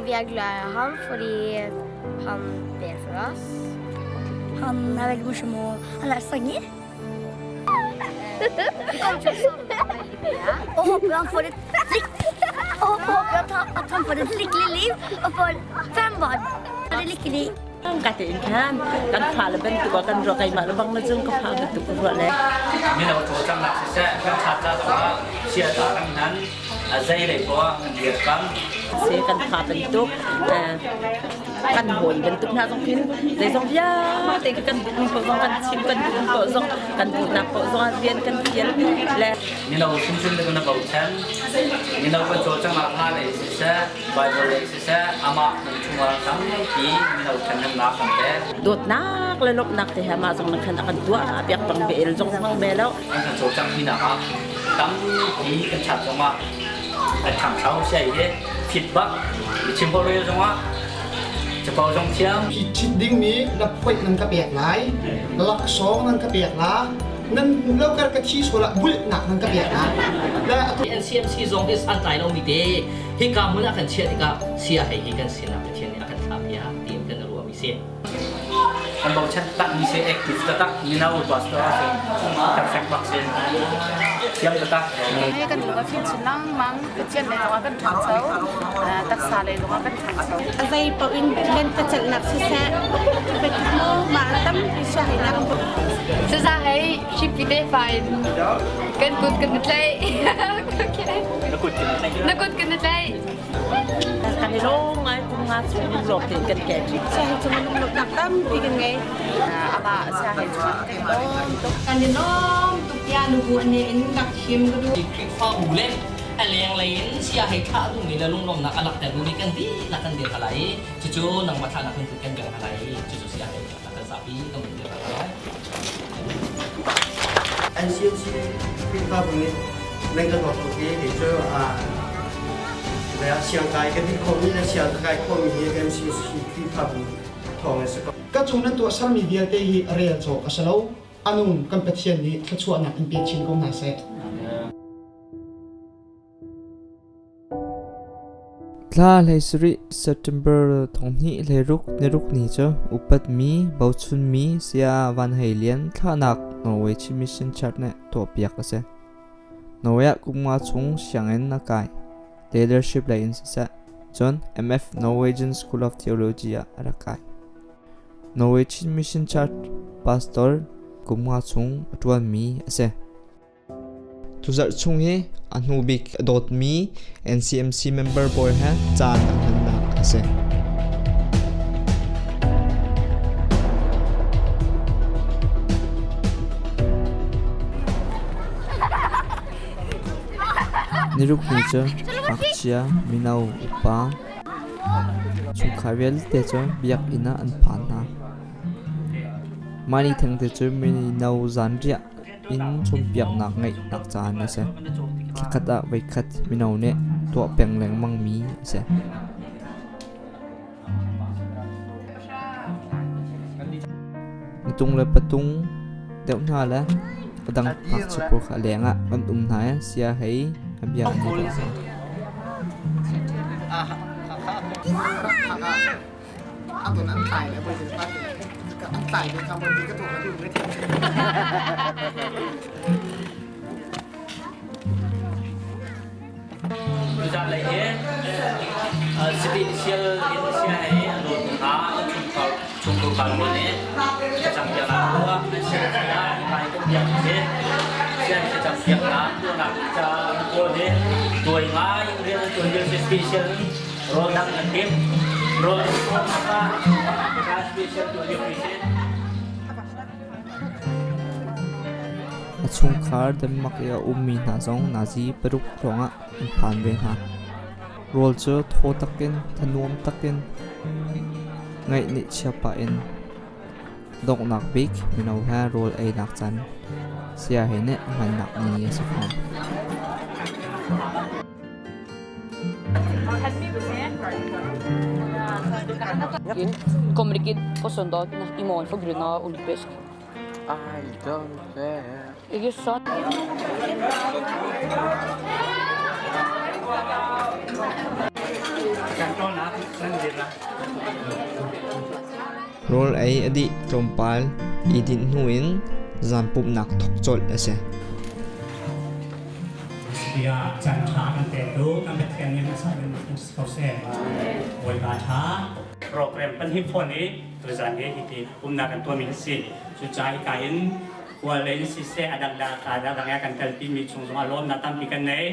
Vi er glad i ham fordi han ber for oss. Han er veldig morsom og han lærer sanger. Vi kommer til å savne ham veldig mye. Og håper han får et lyk og håper at han, at han får et lykkelig liv og får fem barn. Er lykkelig. Ka tein khan kan fale bantuk ah kan ruah keimah le bang na cun ka fa bantuk ka ruah le. Mino cawlcanghnak siseh kan chat ca zongah chiata kan hman a zei lei poah kan dirkam. Si kan fa bantuk kan hawi bantuk hna zong khin zeizong vialte kan duhmi paoh zong kan chim kan duhmi paoh zong kan duhnak paoh zong ah rian kan fial le Mino hrimhrim na kan bochan mino kan cawlcanghnak hna lei siseh Bible lei siseh amah nan chungah tampi mino ṭhahnemnak kan pek. Dawtnak le lawmhnak te he mah zong na khan a kan tuah piak bang bel zong hmang be lo. An kan cawlcangh hinak ah tampi kan chat zongah kan ṭhangcho siai hi fit bak chim ko rel zongah capo zong thiam. Hi ṭhit dingmi laphuaih nan ka pek lai, laksawng nan ka pek la, nan hmu lo kar ka thi sual ah bulhnak nan ka pek la. Le atu NCMC zong hi an tlai lomi te hika hmun ah kan chiah tikah sia hei hi kan sinah Pathian nih a kan thlah piak tiin kan ruahmi si. Kan bochan takmi si active taktak mino pastor a si perfect bak si thiam taktak. Hei kan lung a fim chin lengmang Pathian lei zongah kan ṭhangcho taksa lei zongah kan ṭhangcho. A zei paoh in lentecelhnak siseh mu mah tampi sia hei nak Cuza hei hripi te fa in kan kut kan i tlaih. Na kut kan i tlaih. Na kut kan i tlaih. Kan i lawm ngai kum nga chung lunglawm tein kan ke. Siahei cung lunglawmhnak tampi kan ngei. Amah siahei cung kan i lawm tuk. Kan i lawm tuk tiah nubu ane in rak thim ka duh. Khrihfabu le a lenglei in sia hei thlah duhmi le lunglawmhnak a langhter duhmi kan dihlak kan dir hna lai. Cucu nangmah thlahnak in kan beng hna lai. Cucu sia hei kan zapi kan dir hna lai. NCMC Khrihfabu nih nan kan dawt tuk i kei cu siangkai ka dih khomi le siangkai khomi hi MCC Khrihfabu thawng in si ko. Ka cung nan tuahsermi vialte hi rel cawk a si lo. A nung kan Pathian nih thluachuahnak in pe chin ko hna seh. Thla 17 September 2026 niruk ni cu upatmi bochunmi Saya Van Hei Lian thlahnak Norway Chin Mission Church nih tuahpiak a si. Norway ah kum nga chung sianginn a kai. Leadership lei in siseh, cun MF Norwegian School of Theology ah a rak kai. Norway Chin Mission Church pastor kum nga chung a ṭuanmi a si. Tuzarh chung hi a hnubik a dawtmi NCMC member pawl he caan an hmannak a si. Niruk ni cu ngakchia, mino, upa, chungkhar vialte cu biakinn ah an phan hna. Mah ni thengte cu mino zanriah inn cawnpiaknak ngeihnak caan a si. Thlakhat ah voikhat mino nih tuah peng lengmangmi a si. Nutung le patung deuh hna le a dang ngakchia pawl kha leng ah an um hna i sia hei a bia an i ruah hna. Tuzan lei hi special in sia hei an dawt hna chungkhar chungkhar pawl nih thlacam piak ah tuah an sia ah hmai kan piak si sia thlacam piak na tuahnak ca pawl hi tuai ngai in rian an tuan lio si special Rawl dang an timh. Rawl ka special tuah lio mi si. A chungkhar Denmark i a ummi hna zong nazi paruk hrawngah an phan ve hna. Rawl cu thaw takin, thanuam takin, ngaih nih chia pah in donghnak bik mino he rawl einak caan sia he nih hmannak ni a si fawn. Kommer ikke på søndag i morgen på grunn av olympisk. I don't care. Ikke sant? Rawl ei a dih tlawmpal i dinh hnu in zan pumhnak thawk colh a si. Tiah caan ṭha kan pektu kan Pathian nih hmasa in si ko seh. Bawipa ṭha. Program pan hi phone i tuzan hi hiti umnak kan tuahmi a si. Cucaah hika in khual in siseh a dangdang ka dangdang kan kalpi mi chung zongah lawmnak tampi kan nei.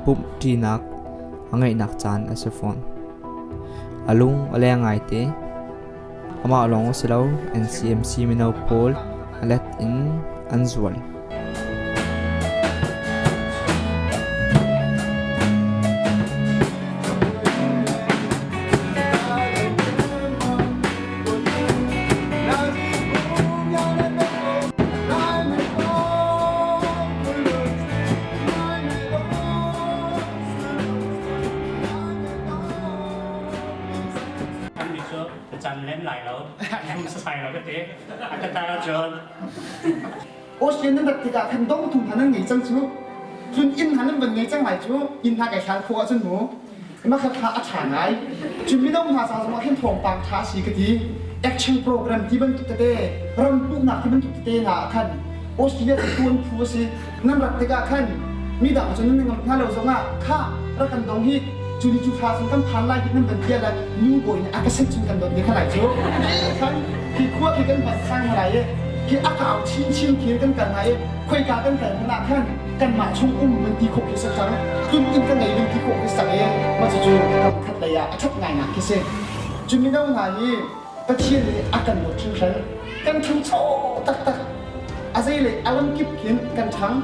Pumhṭinak a ngeihnak caan a si fawn. A lung a leng ngaite. Amah lawng a si lo, NCMC mino pawl a let in an zual. Annih cu ka cam lem lai lo, sai lo ka ti. A ka tar ahcun Austrian nan rat tikah khan dongtu hna nan ngei cang cu. Cun inn hna nan van ngei cang lai cu. Inn hna kai hlan khawh ahcun mu. Makhat kha a ṭha ngai. Cun mino hna ca zongah khin thawngpang ṭha a si ka ti. Action program ti bantuk tete, ram pumhnak ti bantuk tete hna ah khan Australia cu tuan phu a si. Nan rat tikah khan midang cu nan ngam hna lo zongah kha rak kan dong hi cu ni cu thla cun kan phan lai hi nan van bia le nu bawi nih a ka set cun kan don te kha lai cu. Khan khi khua khi kan van sang hna lai i khi a kau chinchin khi kan kal hna i khoika kan kal hmanh ah khan kanmah chung um nan ti khawh khi si cang tun in ka ngei nan ti khawh khi si cang i mah cucu kam khat lei ah a ṭhat ngainak khi si. Cu mino hna hi Pathian nih a kan dawt hringhran. Kan ṭhangcho taktak. A zeilei a lamkip khin kan ṭhang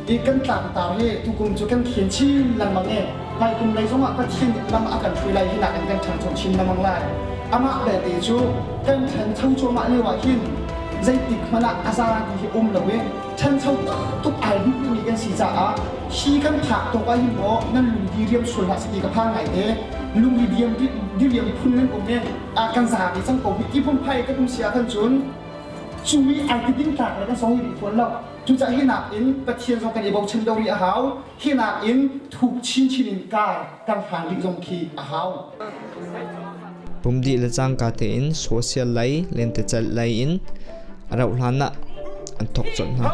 i kan tlangtar hi tukum cu kan khen chin lengmang i hmaikum lei zongah Pathian nih lam a kan hruai lai hi nakin kan ṭhangcho chin lengmang lai. Amah belte cu kan ṭhancho cuahmah lio ah hin zeitik hmanh ah a za ti hi um lo i ṭhancho tuk ai duhmi kan si caah hi kan phak tawk ah hin maw nan lung diriam sual hlah seh ti ka phang ngai te. Lung diriam diriam phun nan um i a kan za ve cang ko hi ti phunphai kan um si ah khan cun cu i ai ti ding tlak le kan song rih fawn lo. Cucaah hi nakin Pathian zong kan i bochan deuh rih a hau. Hi nakin thuk chinchin in kar kan hlang rih zong khi a hau. Pum dih le cangka tein social lei lentecelh lei in a rauh hlan ah an thawk colh hna.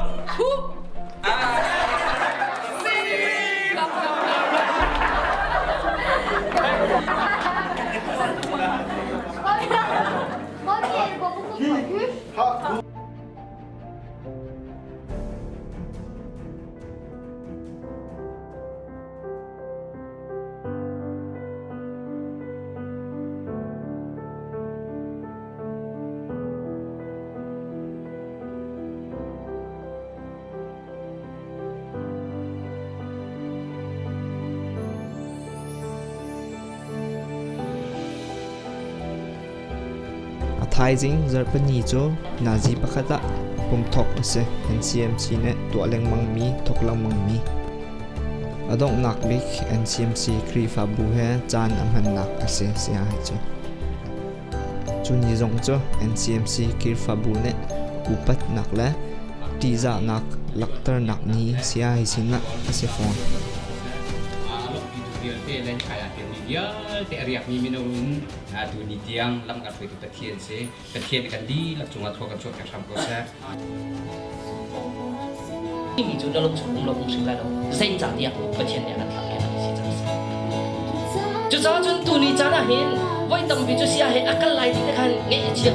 A thaizing zarhpini cu nazi pakhat ah pumthawk a si. NCMC nih tuah lengmangmi thawk lengmangmi. A donghnak bik NCMC Khrihfabu he caan a hmannak a si siah cu. Cu ni zong cu NCMC Khrihfabu nih upatnak le ṭihzahnak langhternak ni siahi sinah a si fawn. Vialte len kai ah mi vialte a riakmi mino in tu ni tiang lam kan hruaitu Pathian si. Pathian kan dihlak cungah thua kan chuah piak hram ko seh. Mi cu na lung chung um lo um hrim lai lo. Zeicahtiah Pathian nih a kan thlah piak mi si cang si. Cucaah cun tuni caan ah hin voi tampi cu sia he a kal lai ti te khan ngeih a chia.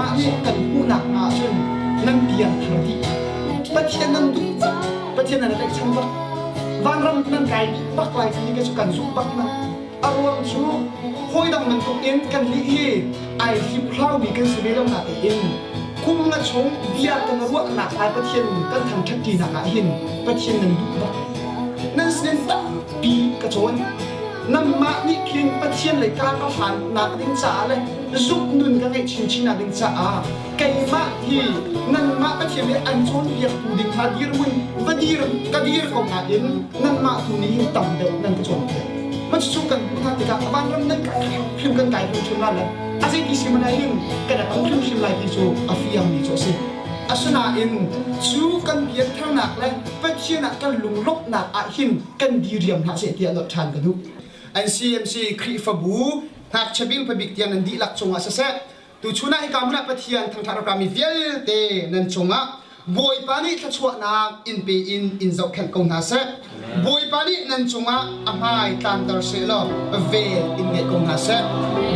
Keimah nih kan hmuhnak hna ahcun nan piangthar dih. Pathian nan duh bak, Pathian nan tlaihchan bak. Vanram nan kai dih bak lai ti hi cu kan zumh bak na. A ruang cu hawi dang bantuk in kan nih hi ai hliphlau mi kan si ve lo na tein kum nga chung bia kan ruahnak lai Pathian kan thangṭhat ṭinak ah hin Pathian nan duh bak. Nan sinin tampi ka cawn. Nangmah nih khin Pathian lei ka ka hlannak ding caah le zumh nun ka ngeih chinchin ding caah keimah hi nanmah Pathian nih an cawnpiaktu ding kha dirhmun va dir ka dir ko nain nanmah tu nih hin tam deuh nan ka cawnpiak. Mah cucu kan hmuh hna tikah vanram nan ka hrim kan kai hrimhrim lai le a zeiti si hmanh ah hin kan i hrimhrim lai ti cu a fiangmi cu a si. Asinain cu kan piantharnak le Pathian ah kan lunglawmhnak ah hin kan diriam hlah seh tiah lawt ṭhan ka duh. NCMC Khrihfabu ngakchia bil pabik tiang nan dihlak cungah siseh, tuchun ah hika hmun ah Pathian thangṭhat rami vialte nan cungah Bawipa nih thluachuahnak in pe in in zohkhenh ko hna seh. Bawipa nih nan cungah a hmai tlanter seh law vel in ngeih ko hna seh.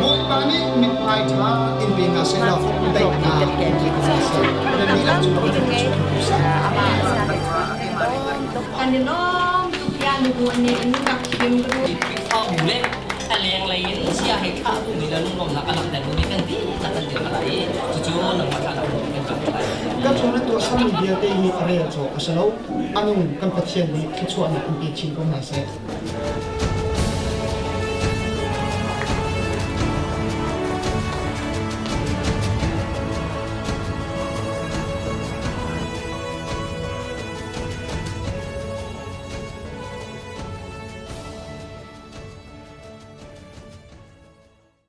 Bawipa nih mithmai ṭha in pe hna seh law daihnak in pe ko hna seh. Nan dihlak cungah Pathian thluachuah ko seh. Kan i lawm tuk tiah nubu nih an rak chim. Khrihfabu le a lenglei in sia hei thlah duhmi le lunglawmhnak a langhter duhmi kan dihlak kan dir lai i cucu nangmah thlah duhmi kan tuah lai. Kan chung nan tuah sammi vialte hi a rel cawk a si lo. A nung kan Pathian nih thluachuahnak in pe chin ko hna seh.